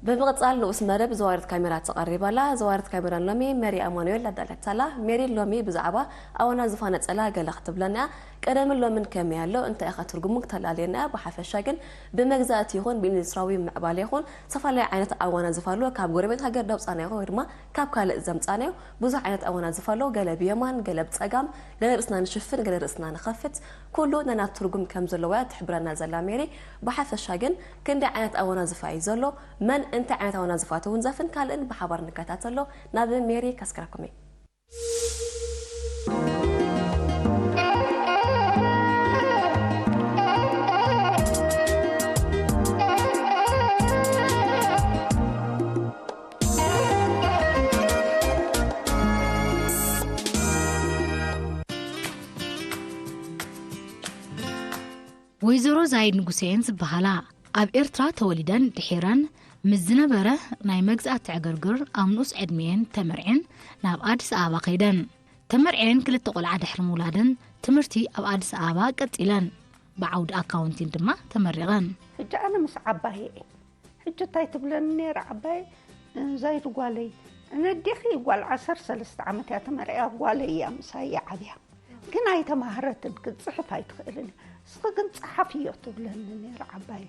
ብምቕጻል ንኡስ መደብ ዘዋሪት ካሜራ ትቐርብ ኣላ። ዘዋሪት ካሜራ ሎሚ ሜሪ ኣማኑኤል ኣዳለታላ። ሜሪ ሎሚ ብዛዕባ ኣዋናዝፋ ነጸላ ገለ ክትብለና እያ። ቀደምን ሎምን ከመይ ኣሎ፣ እንታይ ኢኻ ትርጉሙ ክተላልየና እያ። ብሓፈሻ ግን ብመግዛእቲ ይኹን ብኢንዱስትሪያዊ ምዕባለ ይኹን ዝተፈላለዩ ዓይነት ኣዋናዝፋ ኣሎ። ካብ ጎረቤት ሃገር ደውጻናዮ ወይ ድማ ካብ ካልእ ዘምጻናዮ ብዙሕ ዓይነት ኣዋናዝፋ ኣሎ። ገለ ብየማን፣ ገለ ብጸጋም፣ ገለ ርእስና ንሽፍን፣ ገለ ርእስና ንኸፍት። ኩሉ ነናብ ትርጉም ከም ዘለዎ እያ ትሕብረና ዘላ ሜሪ። ብሓፈሻ ግን ክንደይ ዓይነት ኣወናዝፋ እዩ ዘሎ፣ መን እንታይ ዓይነት ኣወናዝፋ ትውንዘፍን ካልእን ብሓባር ንከታተሎ። ናብ ሜሪ ከስክረኩም እየ። ወይዘሮ ዛይድ ንጉሴ እየን ዝበሃላ። ኣብ ኤርትራ ተወሊደን ድሒረን ምስ ዝነበረ ናይ መግዛእቲ ዕግርግር ኣብ ንኡስ ዕድሚኤን ተመርዕን ናብ ኣዲስ ኣበባ ከይደን። ተመርዕየን ክልተ ቆልዓ ድሕሪ ምውላደን ትምህርቲ ኣብ ኣዲስ ኣበባ ቀጺለን። ብዓውዲ ኣካውንቲን ድማ ተመሪቐን። ሕጂ ኣነ ምስ ዓባየ እየ። ሕጂ እንታይ ትብለኒ ነይራ ዓባየ፣ ዛይድ ጓለይ፣ ነዴኺ ጓል ዓሰርተ ሰለስተ ዓመት እያ ተመርዕያ፣ ጓለይ እያ ምሳይ ዓብያ። ግን ኣይተማህረትን፣ ክትፅሕፍ ኣይትኽእልን እያ። እስኺ ግን ፀሓፍዮ ትብለኒ ነይራ ዓባየ።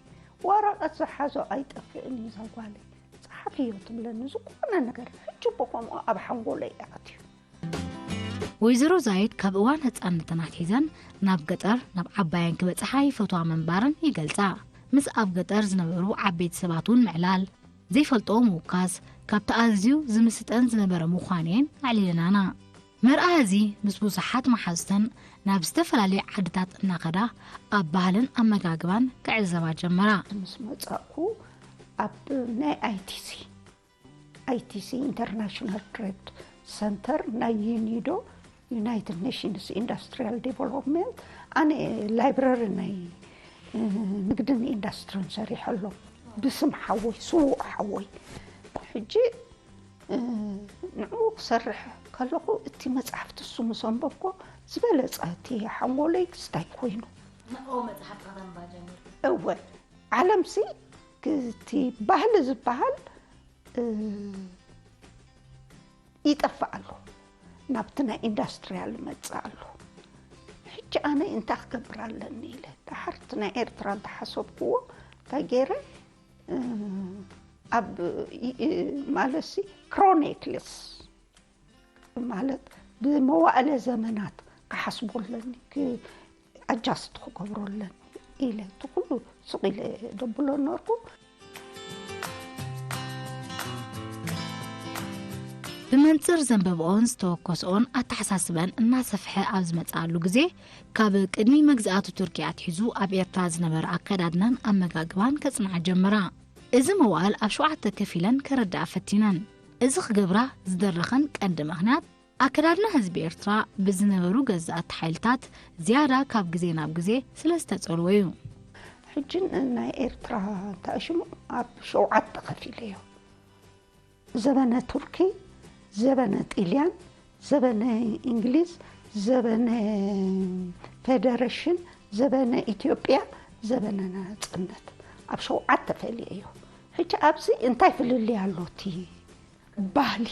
ወረቐት ዝሓዞ ኣይጠፍእን እዩ እዛ ጓለይ። ፀሓፍዮ ትብለኒ ዝኾነ ነገር። ሕጂ ብኸምኡ ኣብ ሓንጎለይ እዩ ኣትዩ። ወይዘሮ ዛይድ ካብ እዋን ህፃንነተን ኣትሒዘን ናብ ገጠር ናብ ዓባየን ክበፅሓ ይፈትዋ ምንባረን ይገልፃ። ምስ ኣብ ገጠር ዝነበሩ ዓበይቲ ሰባት እውን ምዕላል፣ ዘይፈልጥኦ ምውካስ ካብቲ ኣዝዩ ዝምስጠን ዝነበረ ምዃኑ እየን ኣዕሊለናና። መርኣ እዚ ምስ ብዙሓት መሓዙተን ናብ ዝተፈላለዩ ዓድታት እናኸዳ ኣብ ባህልን ኣመጋግባን ክዕዘባ ጀመራ። ምስ መጻእኩ ኣብ ናይ ኣይቲሲ ኣይቲሲ ኢንተርናሽናል ትሬድ ሰንተር ናይ ዩኒዶ ዩናይትድ ኔሽንስ ኢንዱስትሪያል ዴቨሎፕመንት ኣነ ላይብረሪ ናይ ንግድን ኢንዱስትርን ሰሪሐ ኣሎ ብስም ሓወይ ስዉእ ሓወይ ሕጂ ንዕኡ ክሰርሕ ከለኹ እቲ መፅሓፍቲ እሱ ምስ ኣንበብኮ ዝበለፀ እቲ ሓንጎለይ ክስታይ ኮይኑ ንዕኡ መፅሓፍቲ ከተንባ ጀሚርኩ እወ ዓለምሲ እቲ ባህሊ ዝበሃል ይጠፍእ ኣሎ፣ ናብቲ ናይ ኢንዳስትርያል እመጽእ ኣለኹ። ሕጂ ኣነ እንታይ ክገብር ኣለኒ ኢለ ደሓር እቲ ናይ ኤርትራ እንተሓሰብክዎ እንታይ ገይረ ኣብ ማለትሲ ክሮኒክልስ ማለት ብመዋእለ ዘመናት ክሓስቦ ኣለኒ ኣጃስት ክገብሮ ኣለኒ ኢለ እቲ ኩሉ ስቕ ኢለ ደብሎ ነበርኩ። ብመንጽር ዘንበብኦን ዝተወከስኦን ኣተሓሳስበን እናሰፍሐ ኣብ ዝመጽኣሉ ግዜ፣ ካብ ቅድሚ መግዛእቲ ቱርኪ ኣትሒዙ ኣብ ኤርትራ ዝነበረ ኣከዳድናን ኣመጋግባን ከጽንዓ ጀመራ። እዚ መዋእል ኣብ ሸውዓተ ከፊለን ከረድኣ ፈቲነን። እዚ ክገብራ ዝደረኸን ቀንዲ ምኽንያት፣ ኣከዳድና ህዝቢ ኤርትራ ብዝነበሩ ገዛእቲ ሓይልታት ዝያዳ ካብ ግዜ ናብ ግዜ ስለ ዝተጸልወ እዩ። ሕጂ ናይ ኤርትራ እንተኣሽሙ ኣብ ሸውዓተ ከፊለዮ። ዘበነ ቱርኪ፣ ዘበነ ጢልያን፣ ዘበነ እንግሊዝ፣ ዘበነ ፌደረሽን፣ ዘበነ ኢትዮጵያ፣ ዘበነ ናጽነት ኣብ ሸውዓተ ፈልየዮ። ሕጂ ኣብዚ እንታይ ፍልልይ ኣሎ እቲ ባህሊ።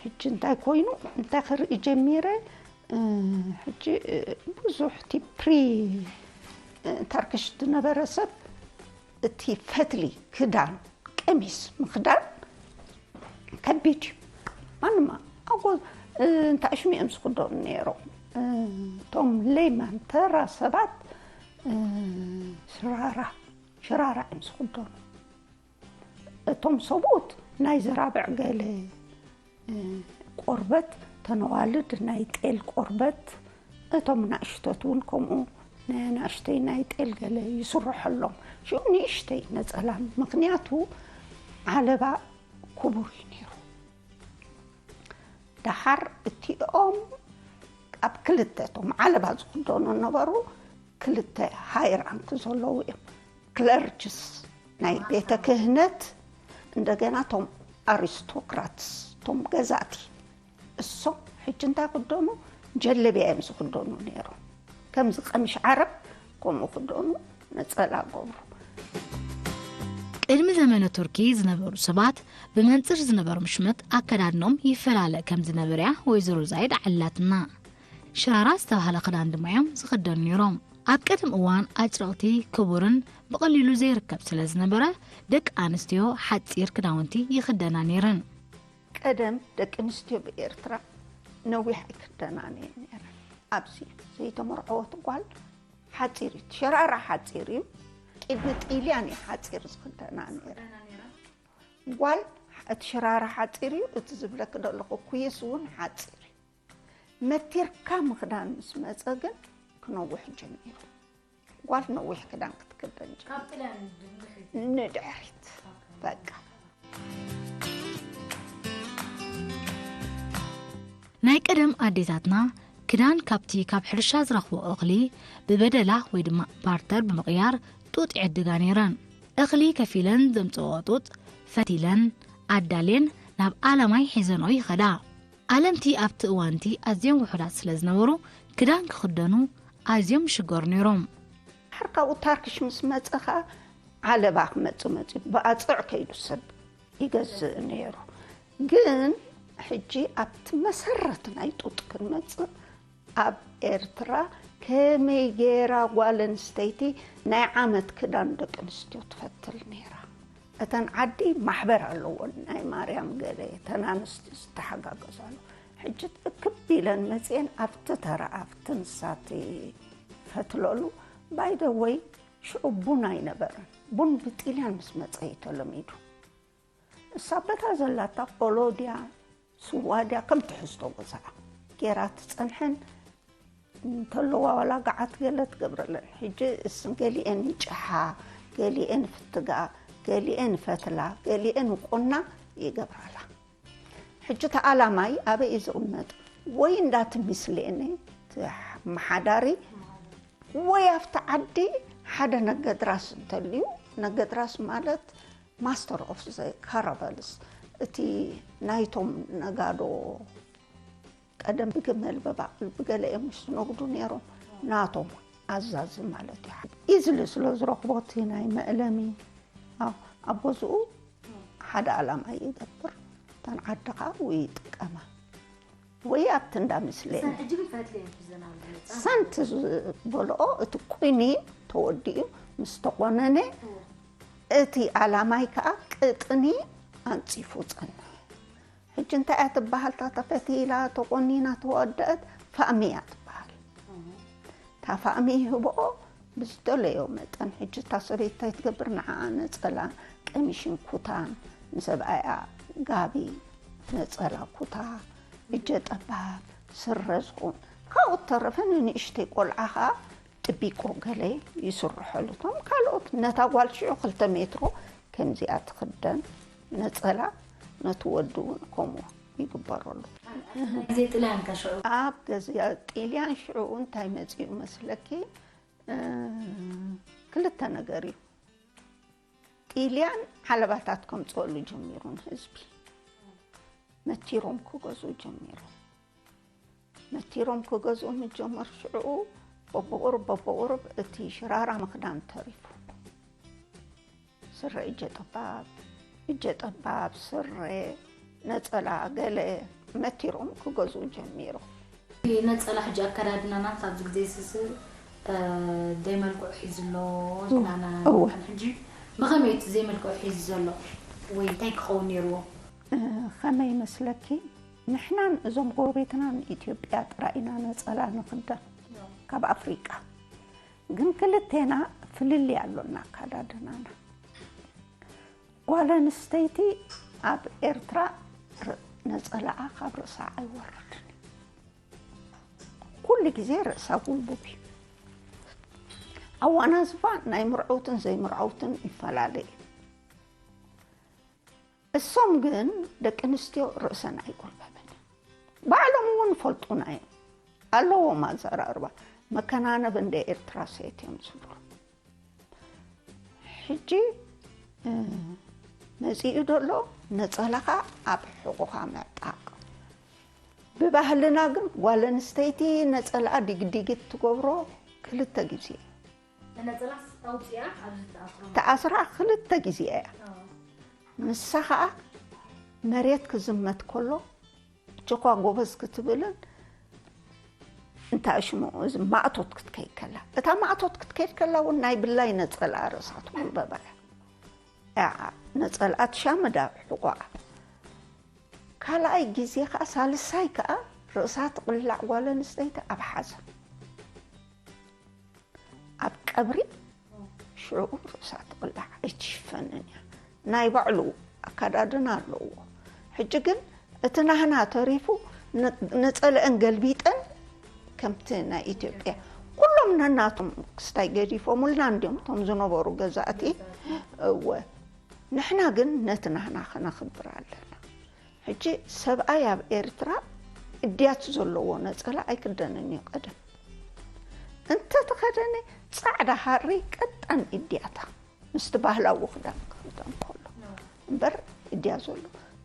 ሕጂ እንታይ ኮይኑ እንታይ ክርኢ ጀሚረ። ሕጂ ብዙሕ እቲ ፕሪ ተርክሽ ዝነበረ ሰብ እቲ ፈትሊ ክዳን ቀሚስ ምኽዳን ከቢድ እዩ። ማንማ ኣጎ እንተ ኣሽሚኦም ዝኽደኑ ነይሮም። እቶም ሌይማን ተራ ሰባት ሽራራ ሽራራ እዮም ዝኽደኑ። እቶም ሰብኡት ናይ ዘራብዕ ገለ ቆርበት ተነዋልድ ናይ ጤል ቆርበት እቶም ናእሽቶት እውን ከምኡ ናይ ኣናእሽተይ ናይ ጤል ገለ ይስርሐሎም ሽኡ ንእሽተይ ነፀላ ምክንያቱ ዓለባ ክቡር እዩ ነይሩ ደሓር እቲኦም ኣብ ክልተ እቶም ዓለባ ዝክደኑ ነበሩ ክልተ ሃይ ራንክ ዘለዉ እዮም ክለርጅስ ናይ ቤተ ክህነት እንደገና ቶም ኣሪስቶክራትስ ቶም ገዛእቲ እሶም ሕጂ እንታይ ክደኑ ጀለብያ እዮም ዝኽደኑ ነይሮም። ከምዚ ቀሚሽ ዓረብ ከምኡ ክደኑ፣ ነጸላ ገብሩ። ቅድሚ ዘመነ ቱርኪ ዝነበሩ ሰባት ብመንጽር ዝነበሮም ሽመት ኣከዳድኖም ይፈላለ ከም ዝነበረ እያ ወይዘሮ ዛይድ ዓላትና። ሽራራ ዝተባህለ ክዳን ድማ እዮም ዝኽደኑ ነይሮም። ኣብ ቀደም እዋን ኣጭርቕቲ ክቡርን ብቐሊሉ ዘይርከብ ስለ ዝነበረ ደቂ ኣንስትዮ ሓጺር ክዳውንቲ ይኽደና ነይረን። ቀደም ደቂ ኣንስትዮ ብኤርትራ ነዊሕ ኣይክደናን እየን ነይረን። ኣብዚ ዘይተመርዐወት ጓል ሓጺር እዩ፣ እቲ ሸራራ ሓጺር እዩ። ቅድሚ ጢልያን እዩ ሓጺር ዝኽደና ነይረ። ጓል እቲ ሸራራ ሓጺር እዩ፣ እቲ ዝብለኪ ዘለኹ ኩይስ እውን ሓጺር እዩ። መቲርካ ምኽዳን ምስ መጸ ግን ክነውሕ ጀሚሩ። ጓል ነዊሕ ክዳን ክትክደን ጀሚሩ። ካብ ጥልያን ድሕሪት ንድሕሪት በቃ። ናይ ቀደም ኣዴታትና ክዳን ካብቲ ካብ ሕርሻ ዝረኽቦ እኽሊ ብበደላ ወይ ድማ ባርተር ብምቕያር ጡጥ ይዕድጋ ነይረን። እኽሊ ከፊለን ዘምፅኦ ጡጥ ፈቲለን ኣዳልየን ናብ ኣለማይ ሒዘንኦ ይኸዳ። ኣለምቲ ኣብቲ እዋንቲ ኣዝዮም ውሑዳት ስለ ዝነበሩ ክዳን ክኽደኑ ኣዝዮም ይሽገሩ ነይሮም። ድሓር ካብኡ ታርኪሽ ምስ መጸ ኸኣ ዓለባ ክመጽእ መጺኡ ብኣጽዕ ከይዱ ሰብ ይገዝእ ነይሩ። ግን ሕጂ ኣብቲ መሰረት ናይ ጡጥ ክንመጽእ ኣብ ኤርትራ ከመይ ገይራ ጓል ኣንስተይቲ ናይ ዓመት ክዳን ደቂ ኣንስትዮ ትፈትል ነይራ? እተን ዓዲ ማሕበር ኣለዎን ናይ ማርያም ገለ እተን ኣንስቲ ዝተሓጋገዛሉ። ሕጂ እክብ ኢለን መፅኤን ኣብቲ ተራ ኣብቲ ንሳቲ ፈትለሉ። ባይደወይ ሽዑ ቡን ኣይነበረን። ቡን ብጢልያን ምስ መፀ እዩ ተለሚዱ። እሳ በታ ዘላታ ቆሎ ድያ ስዋ ድያ ከም ትሕዝቶ ገዛኣ ገይራ ትፀንሐን እንተለዋ ዋላ ገዓት ገለ ትገብረለን። ሕጂ እስን ገሊኤን ይጨሓ፣ ገሊኤን ፍትጋ፣ ገሊኤን ፈትላ፣ ገሊኤን ቁና ይገብራላ። ሕጂ እቲ ኣላማይ ኣበይ እዩ ዝቕመጥ? ወይ እንዳቲ ሚስሌኒ እቲ መሓዳሪ ወይ ኣብቲ ዓዲ ሓደ ነገድራስ እንተልዩ፣ ነገድራስ ማለት master of the caravels፣ እቲ ናይቶም ነጋዶ ቀደም ብግመል ብባዕል ብገለ እዮም ዝነግዱ ነይሮም። ናቶም ኣዛዚ ማለት እዩ። ኢዝሊ ስለ ዝረኽቦ እቲ ናይ መእለሚ ኣብ ገዝኡ ሓደ ኣላማ ይገብር። እተን ዓዲ ከዓ ወይ ይጥቀማ ወይ ኣብቲ እንዳ ምስለ ሕጂ ግን ፈትለ እዮም ሒዘን ኣብ ዝመጻ ሰንቲ ዝበልኦ እቲ ቁኒ ተወዲኡ ምስ ተቆነነ እቲ ኣላማይ ከዓ ቅጥኒ ኣንፂፉ ፀንሐ። ሕጂ እንታይ እያ ትበሃል? እታ ተፈቲላ ተቆኒና ተወደአት ፋእሚ እያ ትበሃል። እታ ፋእሚ ይህብኦ ብዝደለዮ መጠን። ሕጂ እታ ሰበይቲ እንታይ ትገብር? ንዓኣ ነፀላ ቀሚሽን ኩታን፣ ንሰብኣያ ጋቢ ነፀላ ኩታ፣ እጀ ጠባብ ስረ ዝኸውን። ካብኡ እተረፈ ንንእሽተይ ቆልዓ ከዓ ጥቢቆ ገለ ይስርሐሉ። እቶም ካልኦት ነታ ጓል ሽዑ ክልተ ሜትሮ ከምዚኣ ትኽደን ነፀላ ነቲ ወዲ እውን ከምኡ ይግበረሉ። ግዜ ጥልያን ከሽዑ ኣብ ገዚኣ ጢልያን ሽዑ እንታይ መፂኡ መስለኪ? እ፣ ክልተ ነገር እዩ። ጢልያን ዓለባታት ከምፅኦሉ ጀሚሩ ንህዝቢ መቲሮም ክገዝኡ ጀሚሩ። መቲሮም ክገዝኡ ምጀመር ሽዑ በብቑሩብ በብቑሩብ እቲ ሽራራ ምኽዳን ተሪፉ። ስረ እጀ ጠባብ፣ እጀ ጠባብ፣ ስረ፣ ነፀላ፣ ገለ መቲሮም ክገዝኡ ጀሚሩ። ነፀላ ሕጂ ኣከዳድናና ካብዚ ግዜ ስስ ዘይመልክዑ ሒዙ ኣሎ። ናና እወ። ሕጂ ብኸመይ እቲ ዘይመልክዑ ሒዙ ዘሎ ወይ እንታይ ክኸውን ነይርዎ? እ፣ ከመይ ይመስለኪ? ንሕናን እዞም ጎረቤትናን ኢትዮጵያ ጥራይ ኢና ነፀላ ንኽደን ካብ ኣፍሪቃ። ግን ክልቴና ፍልልይ ኣሎና ኣካዳድናና። ጓል ኣንስተይቲ ኣብ ኤርትራ ር-፣ ነፀላኣ ካብ ርእሳ ኣይወርድን እዩ። ኩሉ ግዜ ርእሳ ጉልቡብ እዩ። ኣዋናዝባ ናይ ምርዐውትን ዘይምርዐውትን ይፈላለ እዩ። እሶም ግን ደቂ ኣንስትዮ ርእሰን ኣይጎልበብን። ባዕሎም እውን ይፈልጡና እዮም። ኣለዎም ኣዘራርባ። መከናነብ እንደ ኤርትራ ሴት እዮም ዝብሉ። ሕጂ፣ እ፣ መጺኡ ደሎ ነጸላኻ ኣብ ሕቑኻ ምዕጣቕ። ብባህልና ግን ጓል ኣንስተይቲ ነፀላኣ ዲግዲግ ትገብሮ ክልተ ግዜ። ነፀላስ ኣውፅያ ኣብዚ ትኣስሮ? ተኣስራ ክልተ ግዜ እያ። ንሳ ከዓ መሬት ክዝመት ከሎ ችኳ ጎበዝ ክትብልን እንታይ ሽሙ እዚ ማእቶት ክትከይድ ከላ፣ እታ ማእቶት ክትከይድ ከላ እውን ናይ ብላይ ነፀላ ርእሳ ትጉልበባ እያ። ነፀላ ትሻመዳ ሕቆኣ። ካልኣይ ግዜ ከዓ፣ ሳልሳይ ከዓ ርእሳ ትቕላዕ ጓል ኣንስተይቲ ኣብ ሓዘን፣ ኣብ ቀብሪ ሽዑ ርእሳ ትቕላዕ ኣይትሽፈንን እያ። ናይ ባዕሉ ኣካዳድና ኣለዎ። ሕጂ ግን እቲ ናህና ተሪፉ፣ ነፀለአን ገልቢጠን ከምቲ ናይ ኢትዮጵያ ኩሎም ነናቶም ክስታይ ገዲፎምልና እንዲዮም እቶም ዝነበሩ ገዛእቲ። እወ፣ ንሕና ግን ነቲ ናህና ከነኽብር ኣለና። ሕጂ ሰብኣይ ኣብ ኤርትራ እድያት ዘለዎ ነፀላ ኣይክደንን እዩ። ቀደም እንተተኸደነ ፃዕዳ ሃሪ ቀጣን እድያታ ምስቲ ባህላዊ ክዳን ክኽደን ከሎ እምበር እድያ ዘሎ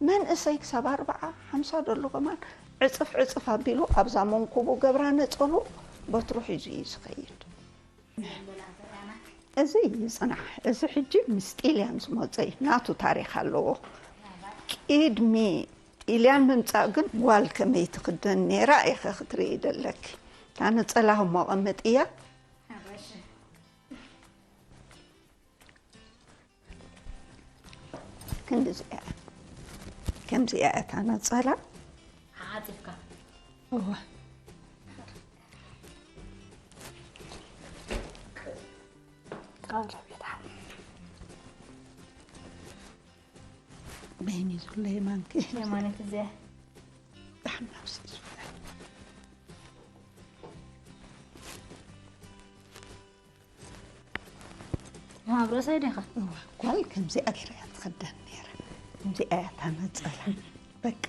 መንእሰይ ክሳብ ኣርባዓ ሓምሳ ደሎ ከማን ዕፅፍ ዕፅፍ ኣቢሉ ኣብዛ መንኩቡ ገብራ ነፀሉ በትሩ ሒዙ እዩ ዝኸይድ። እዚ ይጽናሕ። እዚ ሕጂ ምስ ጢልያን ዝመጸ እዩ። ናቱ ታሪኽ ኣለዎ። ቅድሚ ጢልያን ምምጻእ ግን ጓል ከመይ ትኽደን ነይራ ኢኸ ክትርኢ ደለኪ። እታ ነጸላ እሞ ቐምጥያ። ክንዲዚኣ፣ ከምዚኣ እታ ነጸላ። ዓጺፍካ። እወ። ቃረቤታ። በይኒ ዘሎ የማንኪ። የማንኪ እዚኣ። ዳሕና ውስጥ ዝፍታ። ኣብ ርእሰይ ዲኻ? እዋ፣ ጓል ከምዚኣ ገይራ እያ ትኽደን ነይራ። ከምዚኣ እያ እታ ነጸላ። በቃ፣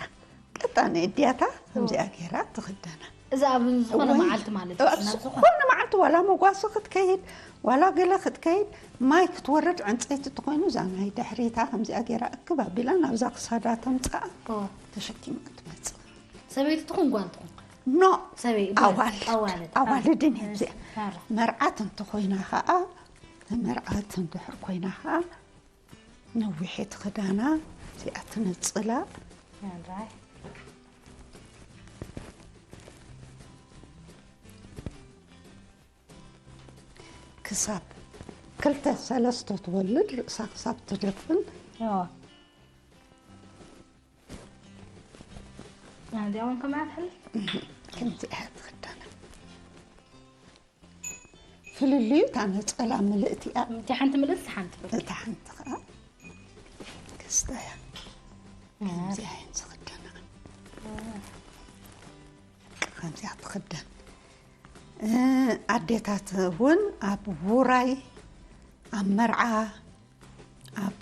ቀጣን እድያታ ከምዚኣ ገይራ ትኽደና። እዚ ኣብ ዝኾነ እዋይ፣ መዓልቲ ማለት እዩ። ኣብ ናብ ዝኾነ ዝኾነ መዓልቲ ዋላ መጓሲ ክትከይድ፣ ዋላ ገለ ክትከይድ፣ ማይ ክትወርድ ዕንጸይቲ ተኾይኑ፣ እዛ ናይ ድሕሪታ ከምዚኣ ገይራ እክብ ኣቢላ ናብዛ ክሳዳ ተምጽኣ፣ ኦ። ተሸኪማ ትመጽእ። ሰበይቲ ትኹን ጓል ትኹን? ኖ፣ ሰበይ-፣ ጓል፣ ኣዋልድ፣ ኣዋልድ፣ ኣዋልድን እ፣ እዮም እዚኣ። ማራ። መርዓት እንተኾይና ኸኣ፣ መርዓት እንድሕር ኮይና ኸኣ፣ ነዊሕ እቲ ክዳና፣ እዚኣ ትነጽላ። ኣራይ። ክሳብ ክልተ ሰለስተ ትወልድ፣ ርእሳ ክሳብ ትደፍን። እዋ። ናዲያውን ከማይ ትሕል? እህ፣ ከምዚኣ ትኽደና። ፍልልዩ እታ ነጸላ ምልእቲ እያ። እታ ሓንቲ ምልእቲ፣ እታ ሓንቲ ፍርቂ። እታ ሓንቲ ኸኣ ክስተ እያ። እ። ከምዚኣ እየን ዝኽደና። እ። ከምዚኣ ትኽደን። እ፣ ኣዴታት እውን ኣብ ውራይ፣ ኣብ መርዓ፣ ኣብ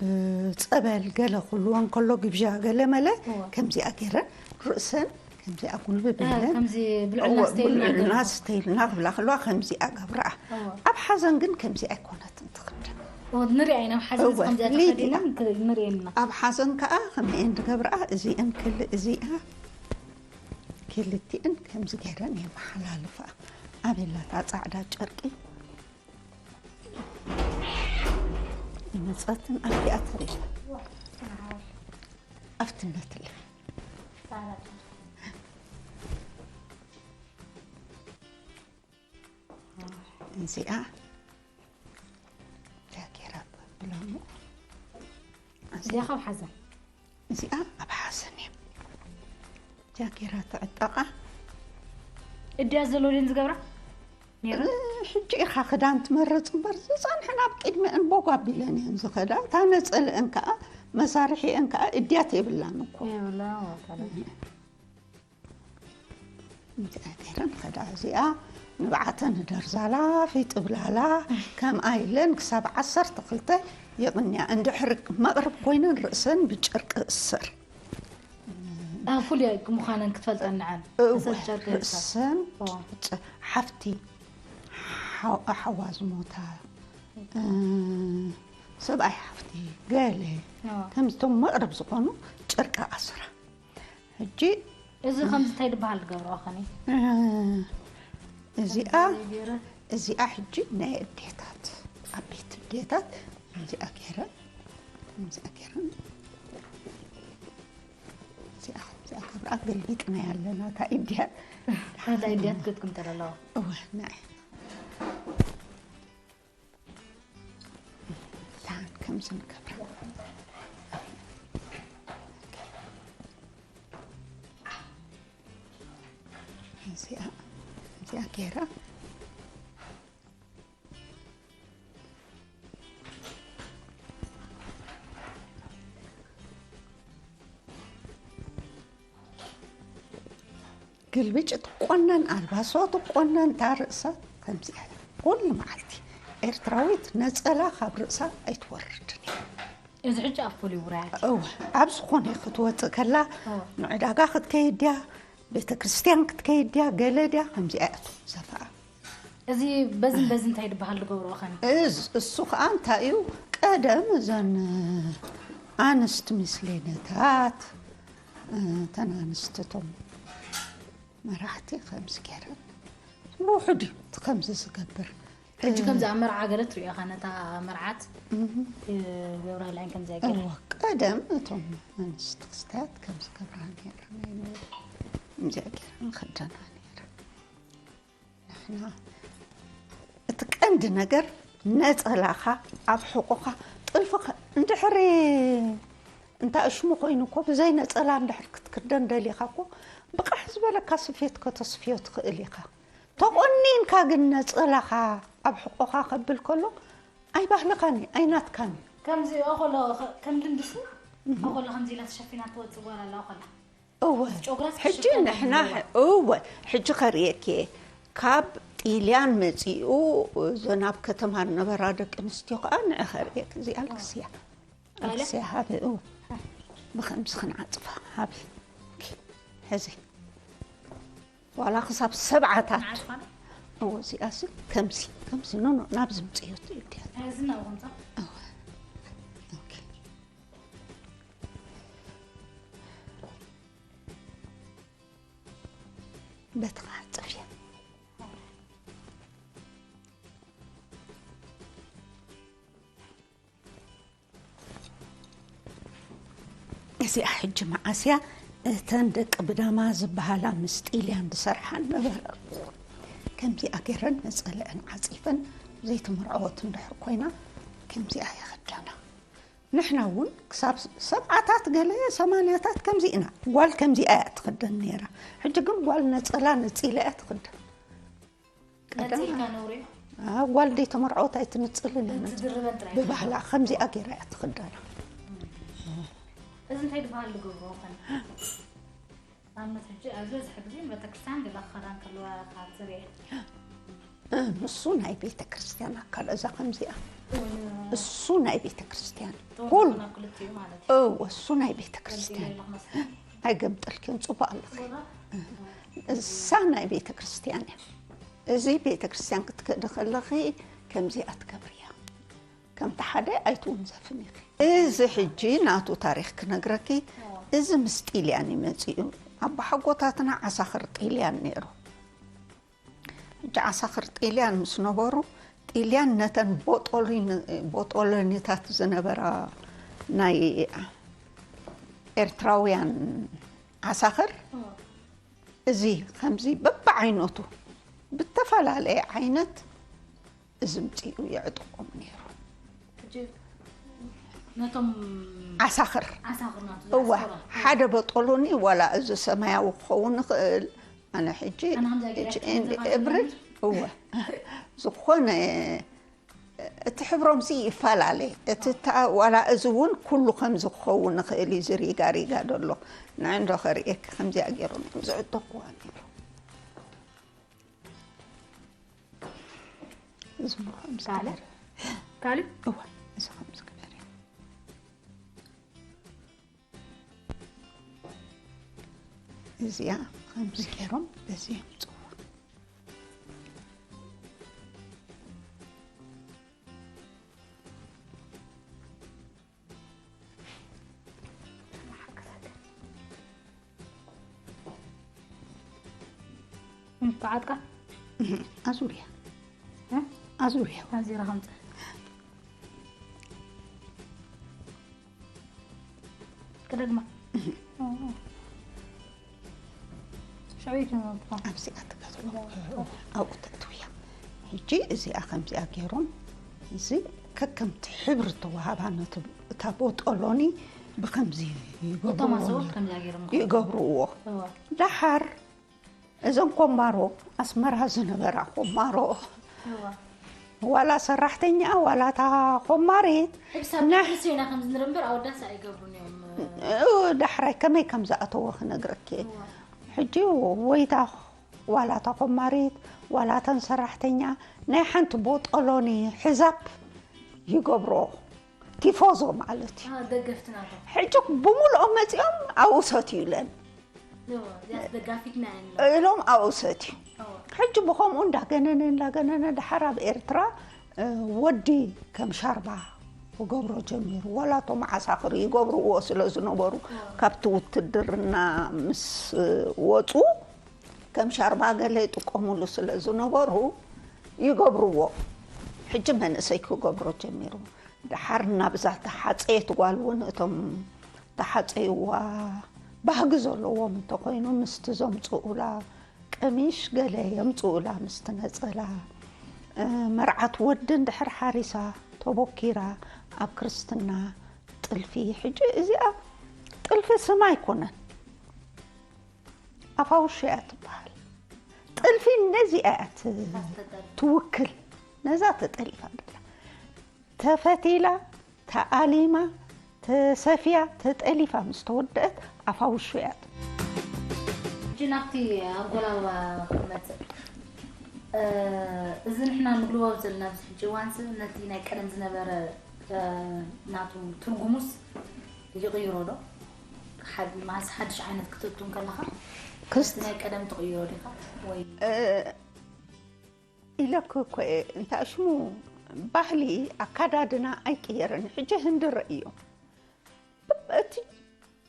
ጸበል ገለ ክህልወን ከሎ ግብዣ ገለ መለ እዋ። ከምዚኣ ገይረን ርእሰን ከምዚኣ ጉልብብ እ፣ ኢለን ከምዚ ብልዑልና እወ፣ ስተይልና ብልዑልና ገለ። ስተይልና ክብላ ከለዋ ከምዚኣ ገብርኣ። እዋ። ኣብ ሓዘን ግን ከምዚኣ ኣይኮነትን ትኽደን። እወ፣ ንሪኣ ኢና ኣብ ሓዘን እወ፣ ከምዚኣ ሊድ ተኸዲና እያ። ንክ-፣ ንሪኤን ኢና። ኣብ ሓዘን ከኣ ከመይ እየን ዝገብርኣ? እዚአን ክል-፣ እዚኣ ክልቲአን ከምዚ ገይረን የመሓላልፋ። ኣበይ ኣላ እታ ጻዕዳ ጨርቂ? መጸትን ኣብቲኣ ትሪኢ። ኣብቲ ነትለ። እዚኣ ጃጌራ ብላሞ። እዚኣ ካብ ሓዘን። እዚኣ ኣብ ሓዘን እያ። ጃጌራ ትዕጠቓ። እድያ ዘሎ ድየን ዝገብራ? ነይረን? እ፣ ሕጂ ኢኻ ክዳን ትመርጽ እምበር፣ ዝጸንሐን ኣብ ቅድሚአን ቦግ ኣቢለን እየን ዝኸዳ። እታ ነጸለአን ከኣ፣ መሳርሒአን ከኣ እድያት የብላን እኮ። የብላን፣ ወታደር። እዚኣ ገይረን ኸዳ እዚኣ ንብዓተን ደርዛላ፣ ፊጥብላላ፣ ከምኣ ኢለን ክሳብ ዓሰርተ ክልተ ይቕንያ። እንድሕር መቕርብ ኮይነን ርእሰን ብጨርቂ እሰር። ኣ፣ ፍሉይ ምዃነን ክትፈልጠን ንዓን። እወ፣ እሰን ጨርቂ እሰር። ርእሰን እወ። ጨ-፣ ሓፍቲ ሓ-፣ ሓዋ ዝሞታ፣ እ፣ ሰብኣይ ሓፍቲ ገለ እወ። ከምቶም መቕርብ ዝኾኑ ጨርቂ ኣስራ። ሕጂ እዚ ከምዚ እንታይ ዝበሃል ዝገብርኦ ኸኒ? እዚኣ ገይረ እዚኣ ሕጂ ናይ ኣዴታት ኣብ ቤት ኣዴታት እዚኣ ገይረ እዚኣ ገይረ እዚኣ እዚኣ ገብራ ገልቢጥና ያለና እታ ኢድያ ሓዳ ኢድያት ክትኩም ተለለዋ እወ ናይ ላን ከምዚ ንገብራ እዚኣ እዚኣ ገይራ ግልብጭ ትቆነን ኣልባሶ ትቆነን እታ ርእሳ ከምዚኣ ኩሉ መዓልቲ ኤርትራዊት ነፀላ ካብ ርእሳ ኣይትወርድን እያ እዚ ሕጂ ኣብ ፖሊ ውራያት እወ ኣብ ዝኾነ ክትወፅእ ከላ ንዕዳጋ ክትከይድ ድያ ቤተ ክርስቲያን ክትከይድ ድያ ገለ ድያ ከምዚኣ እያ ትኹን ሰፈኣ እዚ በዝን በዚ እንታይ ዝበሃል ዝገብርኦ ኸኒ? እዝ እሱ ከዓ እንታይ እዩ ቀደም እዘን ኣንስት ምስሌነታት እተን ኣንስትቶም መራሕቲ ከምዚ ገይረን ውሑድ እዩ እቲ ከምዚ ዝገብር ሕጂ ከምዚ ኣብ መርዓ ገለ ትሪኦ ኢኻ ነታ መርዓት ገብራ ላይን ከምዚኣ ገይራ እወ ቀደም እቶም ኣንስቲ ክስታት ከምዚ ገብራ ነይራ ከምዚኣ ገይራ ንኽደና ነይራ ንሕና እቲ ቀንዲ ነገር ነፀላኻ ኣብ ሕቆኻ ጥልፍኻ እንድሕሪ እንተ እሽሙ ኮይኑ እኮ ብዘይ ነፀላ እንድሕር ክትክደን ደሊኻ እኮ ብቃሕ ዝበለካ ስፌት ከተስፍዮ ትኽእል ኢኻ ተቆኒንካ ግን ነፀላኻ ኣብ ሕቆኻ ከብል ከሎ ኣይባህልኻን እዩ ኣይናትካን እዩ ከምዚ ኦኾሎ ከም ልምድሱ ኦኾሎ ከምዚ ኢላ ተሸፊና ትወፅእ ጓል ኣላ ኦኾላ እወ ጨጉራስ ሕጂ ክሸፈን ንሕና ኣለዎ። እወ ሕጂ ከርእየኪ እየ ካብ ጢልያን መፂኡ እዘን ኣብ ከተማ ዝነበራ ደቂ ኣንስትዮ ከዓ ንዕ ከርእየክ እዚኣ ልክስያ ልክስያ ሃቢ እወ ብከምዚ ክንዓፅፋ ሃቢ ሕዚ ዋላ ክሳብ ሰብዓታት ንዓፅፋና እወ እዚኣ ሲ ከምዚ ከምዚ ኖኖ ናብዚ ምፅዮ ትእድያ እዚ እናው ከምዛ እወ ኦኬ በቲ ክዓፅፍ እየ እዚኣ ሕጂ መዓስያ እተን ደቂ ብዳማ ዝበሃላ ምስ ጢልያን ዝሰርሓ ነበረ ከምዚኣ ገይረን ነፀለአን ዓፂፈን ዘይተመርዐወት እንድሕር ኮይና ከምዚኣ ይኽደና ንሕና እውን ክሳብ ሰብዓታት ገለ ሰማንያታት ከምዚ ኢና ጓል ከምዚኣ እያ ትኽደን ነይራ ሕጂ ግን ጓል ነፀላ ነፂላ እያ ትኽደን ቀደም ነፂልካ ነውሪ ጓል ደይ ተመርዐወት ኣይትንፅልን እያ ነፂላ ትድርበን ጥራይ ብባህላ ከምዚኣ ገይራ እያ ትኽደና እዚ እንታይ ዝበሃል ዝገብርዎ ኸን ኣብነት ሕጂ ኣብ ዝበዝሐ ግዜ ቤተክርስትያን ገለ ክኸዳን ከለዋ ካብ ዝርአ እሱ ናይ ቤተ ክርስቲያን ኣካል እዛ ከምዚኣ እሱ ናይ ቤተ ክርስቲያን ኩሉ ተወሰና ክልቲኡ ማለት እዩ እሱ ናይ ቤተ ክርስቲያን ኣይገምጠልክን ፅቡቅ ኣለኺ እሳ ናይ ቤተ ክርስቲያን እያ እዚ ቤተ ክርስቲያን ክትከዲ ከለኺ ከምዚኣ ትገብርያ ከምቲ ሓደ ኣይትውንዘፍን ኢኺ እዚ ሕጂ ናቱ ታሪክ ክነግረኪ እዚ ምስ ጢልያን ይመፅኡ ኣቦሓጎታትና ዓሳኽር ጢልያን ነይሩ ሕጂ ዓሳኽር ጢልያን ምስ ነበሩ ጢልያን ነተን ቦጦሎኒታት ዝነበራ ናይ ኤርትራውያን ዓሳኽር እዚ ከምዚ በብዓይነቱ ብተፈላለየ ዓይነት እዚ ምፅኡ የዕጥቆም ነይሩ ነቶም ዓሳኽር ዓሳኽር ናቱ እዋ ዝኣስቆሮም። ሓደ በጦሎኒ ዋላ እዚ ሰማያዊ ክኸውን ይኽእል ኣነ ሕጂ ኣነ ከምዛ ገይረ እች- ከምዛ እብርድ እወ ዝኾነ እቲ ሕብሮም ሲ ይፈላለ እቲ ታ- ዋላ እዚ እውን ኩሉ ከምዚ ክኸውን ይኽእል እዩ ዝሪጋ ሪጋ ደሎ ንዕንዶ ከርእየኪ ከምዚኣ ገይሮም እዮም ዝዕጠቅዋ ነይሩ እዚ ሞ ከምዚ ካለ ገይረ- ካልእ እዋ እዚ ከምዚ ግበሪ እዚኣ ከምዚ ገይሮም በዚ የምፅዋ ብዓጥቃ ኣዙርያ እ? ኣዙርያ ኣዚራ ከምፀ ክደግማ ሸበይት ኣብዚኣ ትገዝኦ ኣብኡ ተእትውያ። ሕጂ እዚኣ ከምዚኣ ገይሮም እዚ ከከምቲ ሕብሪ ተዋሃባ ነቲ እታ ቦጦሎኒ ብከምዚ ይገብርዎ ቶማስ ነይሮም። ከምዚኣ ገይሮም ይገብርዎ እዋ ደሓር እዞም ኮማሮ ኣስመራ ዝነበራ ኮማሮ እዋ ዋላ ሰራሕተኛ ዋላ እታ ኮማሪት ሕጂ ሳብ ና- ንስዮና ከም ዝንርኢ እምበር ኣወዳስ ኣይገብሩን እዮም ዳሕራይ ከመይ ከም ዝኣተወ ክነግረኪ እየ። ሕጂ ወይታ ዋላ እታ ኮማሪት ዋላ እተን ሰራሕተኛ ናይ ሓንቲ ቦጦሎኒ ሕዛብ ይገብሮ ቲፎዞ ማለት እዩ። ደገፍቲ ናቶም ሕጂ ብምልኦም መፂኦም ኣብኡ ሰትዩ ኢለን እዚኣስ ደጋፊትና እየን ኢሎም ኣብኡ ሰትዩ። ሕጂ ብኸምኡ እንዳገነነ እንዳገነነ ድሓር ኣብ ኤርትራ እ፣ ወዲ ከም ሻርባ ክገብሮ ጀሚሩ። ዋላ እቶም ዓሳኽር ይገብርዎ ስለ ዝነበሩ ካብቲ ውትድርና ምስ ወፁ ከም ሻርባ ገለ ይጥቀሙሉ ስለ ዝነበሩ ይገብርዎ። ሕጂ መንእሰይ ክገብሮ ጀሚሩ። ድሓር ናብዛ ተሓፀየት ጓል እውን እቶም ተሓፀይዋ ባህጊ ዘለዎም እንተኮይኑ ምስቲ ዘምፅኡላ ቀሚሽ ገለ የምፅኡላ ምስቲ ነፀላ እ፣ መርዓት ወዲ እንድሕር ሓሪሳ ተቦኪራ ኣብ ክርስትና ጥልፊ ሕጂ እዚኣ ጥልፊ ስም ኣይኮነን ኣፋውሾ እያ ትበሃል ጥልፊ ነዚኣ እያ ት- ትውክል ነዛ ተጠሊፋ ደላ ተፈቲላ ተኣሊማ ተሰፍያ ተጠሊፋ ምስ ተወደአት ኣፋውሾ እያ ትበሃል ሕጂ ናብቲ ኣንጎላዋ ክመፅእ እ፣ እዚ ንሕና ንግልቦ ዘለና ኣብዚ ሕጂ እዋን ስብ ነቲ ናይ ቀደም ዝነበረ እ፣ ናቱ ትርጉሙስ ይቕይሮ ዶ ሓድ- ማስ ሓድሽ ዓይነት ክትእቱ ከለኻ ክስት- እቲ ናይ ቀደም ትቕይሮ ዲኻ ወይ ኢለክ እኮ እየ እንታይ ሽሙ ባህሊ ኣካዳድና ኣይቅየርን ሕጂ ህንዲ ረእዮ እቲ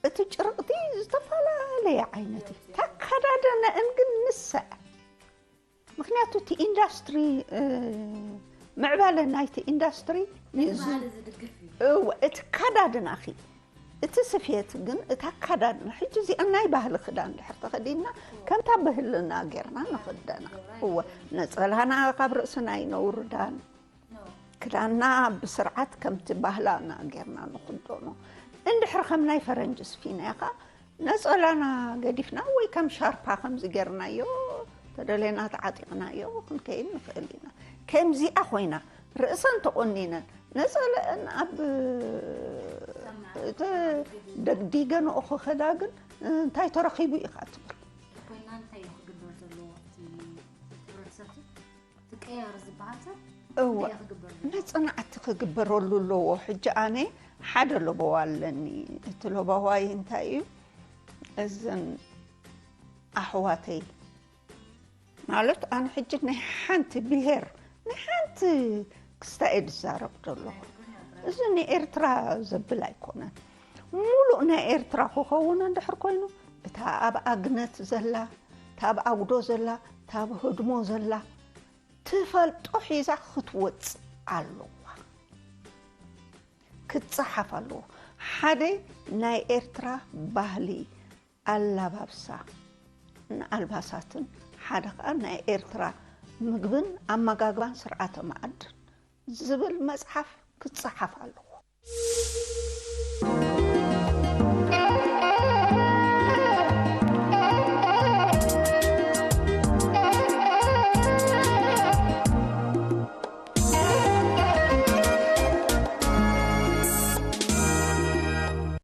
እቲ ጭርቕቲ ዝተፈላለየ ዓይነት እዩ ተካዳደነአን ግን ንሰ ምክንያቱ እቲ ኢንዳስትሪ እ፣ ምዕባለ ናይቲ ኢንዳስትሪ ነቲ ባህሊ ዝድግፍ እዩ እወ እቲ ካዳድናኺ እቲ ስፌት ግን እታ ካዳድና ሕጂ እዚኣ ናይ ባህሊ ክዳን ድሕር ተኸዲና ከምታ ብህልና ጌርና ንኽደና እወ ነፀላና ካብ ርእስና ይነውርዳን ክዳንና ብስርዓት ከምቲ ባህላና ጌርና ንኽደኖ እንድሕር ከም ናይ ፈረንጂ ስፊናኻ ነፀላና ገዲፍና ወይ ከም ሻርፓ ከምዚ ጌርናዮ ተደለና ተዓጢቕናዮ ክንከይድ ንኽእል ኢና ከምዚኣ ኮይና ርእሰን ተቆኒነን ነፀለአን ኣብ ተደግዲገንኦ ክኸዳ ግን እንታይ ተረኺቡ ኢኻ ትብል ኮይና እንታይ እዩ ክግበር ዘለዎ እቲ ሕብረተሰብ እቲ ቀያሪ ዝበሃል ሰብ እወ እንታይ እዩ ክግበር ዘለዎ መፅናዕቲ ክግበረሉ ኣለዎ ሕጂ ኣነ ሓደ ለበዋ ኣለኒ እቲ ለበዋይ እንታይ እዩ እዘን ኣሕዋተይ ማለት ኣነ ሕጂ ናይ ሓንቲ ብሄር ናይ ሓንቲ ክስታ እየ ዝዛረብ ዘሎ እዚ ንኤርትራ ዘብል ኣይኮነን ሙሉእ ናይ ኤርትራ ክኸውን እንድሕር ኮይኑ እታ ኣብ ኣግነት ዘላ እታ ኣብ ኣጉዶ ዘላ እታ ኣብ ህድሞ ዘላ ትፈልጦ ሒዛ ክትወፅእ ኣለዋ ክትፀሓፍ ኣለዎ ሓደ ናይ ኤርትራ ባህሊ ኣላባብሳ ንኣልባሳትን ሓደ ከዓ ናይ ኤርትራ ምግብን ኣመጋግባን ስርዓተ መኣድን ዝብል መፅሓፍ ክፀሓፍ ኣለዎ